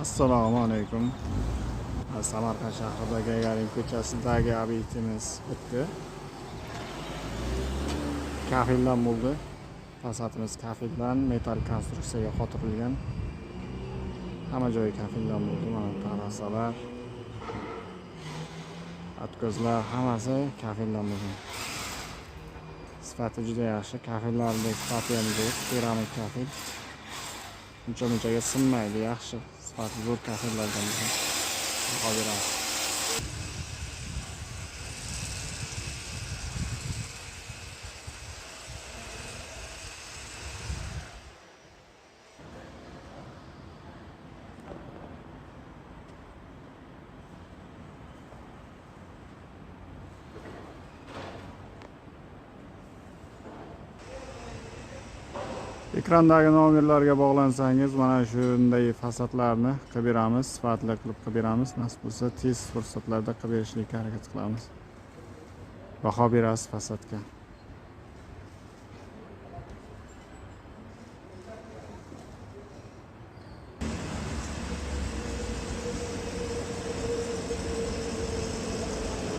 Assalomu alaykum. Samarqand shahrida Gagarin ko'chasidagi obyektimiz bitdi. Kafeldan bo'ldi. Fasadimiz kafeldan, metal konstruksiyaga qotirilgan. Hamma joyi kafeldan bo'ldi. Mana tarasalar, atkozlar hammasi kafeldan bo'lgan. Sifati juda yaxshi. Kafellarning sifati ham zo'r, keramik kafel. Uncha-munchaga sinmaydi, yaxshi. Sifati zo'r kafellardan bo'lgan. Baho beramiz. Ekrandagi nomerlarga bog'lansangiz mana shunday fasadlarni qilib beramiz, sifatli qilib qilib beramiz. Nasib bo'lsa tez fursatlarda qilib berishlikka harakat qilamiz. Baho berasiz fasadga.